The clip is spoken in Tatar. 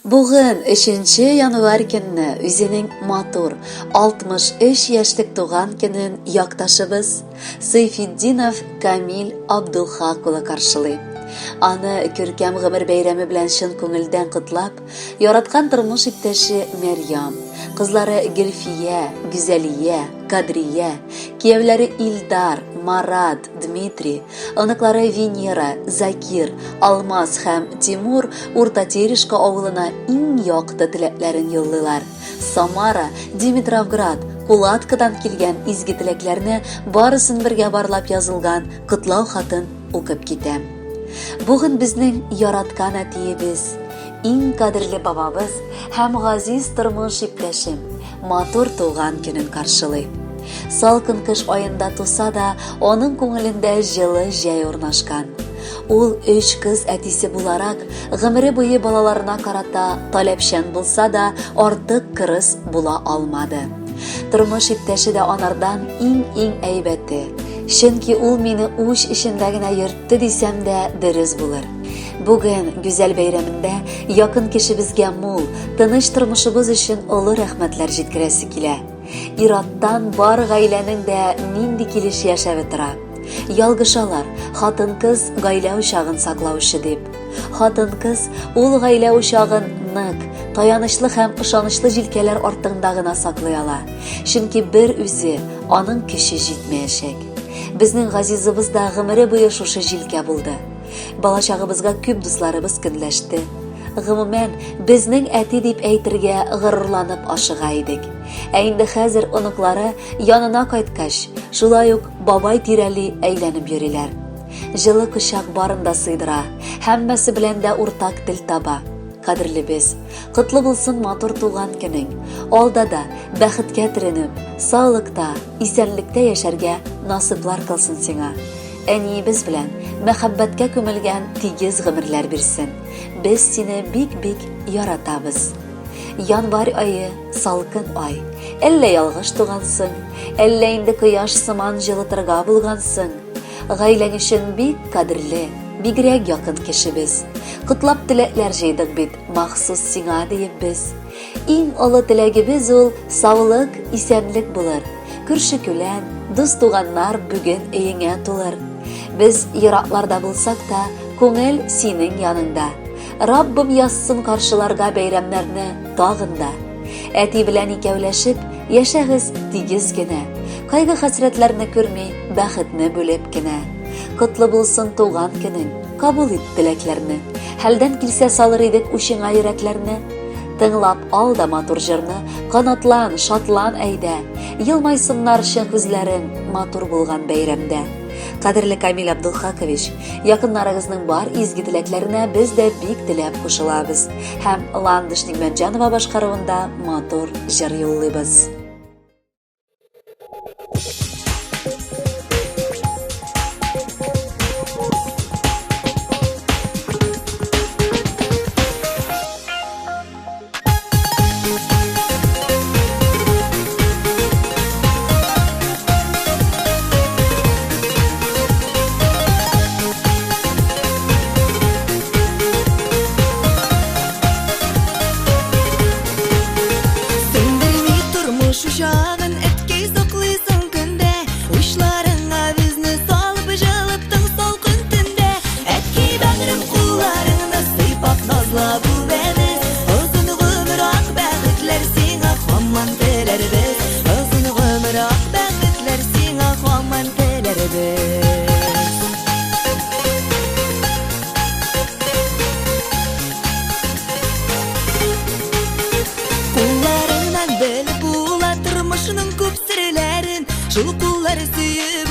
Бүген, өченче январь көнне, үзенең матур, 63 яшьлек туган көнен якташыбыз Сейфетдинов Камил Абдулхак улы каршылый. Аны күркәм гомер бәйрәме белән чын күңелдән котлап, яраткан тормыш иптәше Мәрьям, кызлары Гөлфия, Гүзәлия, Кадрия, кияүләре Илдар, Марат, Дмитрий, оныклары Венера, Закир, Алмаз һәм Тимур Урта Терешка авылына иң якты теләкләрен юллыйлар. Самара, Димитровград, Кулаткадан килгән изге теләкләрне барысын бергә барлап язылган котлау хатын укып китәм. Бүген безнең яраткан әтиебез, иң кадерле бабабыз һәм газиз тормыш иптәшем матур туган көнен каршылый. Салкын кыш аенда туса да, аның күңелендә җылы җәй урнашкан. Ул өч кыз әтисе буларак, гомере буе балаларына карата таләпчән булса да, артык кырыс була алмады. Тормыш иптәше дә анардан иң-иң әйбәте. Чөнки ул мине уч эчендә генә йөртте дисәм дә дөрес булыр. Бүген гүзәл бәйрәмендә якын кешебезгә мул, тыныч тормышыбыз өчен олы рәхмәтләр җиткерәсе килә. Ир-аттан бар гаиләнең дә нинди килеш яшәве тора. Ялгышалар, хатын-кыз гаилә учагын саклаучы дип. Хатын-кыз ул гаилә учагын нык, таянычлы һәм ышанычлы җилкәләр артында гына саклый ала. Чөнки бер үзе аның көче җитмәячәк. Безнең газизыбыз да гомере буе шушы җилкә булды. Балачагыбызга күп дусларыбыз көнләште. Гомумән, безнең әти дип әйтергә горурланып ашыга идек. Ә инде хәзер оныклары янына кайткач, шулай ук бабай тирәли әйләнеп йөриләр. Җылы кочак барын да сыйдыра, һәммәсе белән дә уртак тел таба. Кадерлебез, котлы булсын матур туган көнең. Алда да бәхеткә төренеп, саулыкта, исәнлектә яшәргә насыйплар кылсын сиңа. Әниебез белән мәхәббәткә күмелгән тигез гомерләр бирсен. Без сине бик-бик яратабыз. Январь ае салкын ай. Әллә ялгыш тугансың, әллә инде кояш сыман җылытырга булгансың. Гаиләң өчен бик кадерле, бигрәк якын кешебез. Котлап теләкләр җыйдык бит, махсус сиңа диеп без. Иң олы теләгебез ул саулык, исәнлек булыр. Күрше-күлән, дус-туганнар бүген өеңә тулыр. Без еракларда булсак та, күңел синең яныңда. Раббым язсын каршыларга бәйрәмнәрне тагын да. Әти белән икәүләшеп, яшәгез тигез генә. Кайгы-хәсрәтләрне күрми, бәхетне бүлеп кенә. Котлы булсын туган көнең, кабул ит теләкләрне. Хәлдән килсә салыр идек учыңа йөрәкләрне. Тыңлап ал да матур җырны, канатлан, шатлан әйдә. Елмайсыннарчы күзләрең матур булган бәйрәмдә. Кадерле Камил Абдулхакович, якыннарыгызның бар изге теләкләренә без дә бик теләп кушылабыз һәм Ландыш Нигмәтҗанова башкаруында матур җыр юллыйбыз. Сүндерми тормыш учагын, әткәй саклыйсың көндә. Учларыңа безне салып, җылыттың салкын төндә. Әткәй бәгърем кулларыңны сыйпап, назлап үбәбез. Озын гомер, ак бәхетләр сиңа һаман теләрбез. Озын гомер, ак бәхетләр сиңа һаман теләрбез. Кулларыңнан белеп була тормышның күп серләрен. Шул куллар сөеп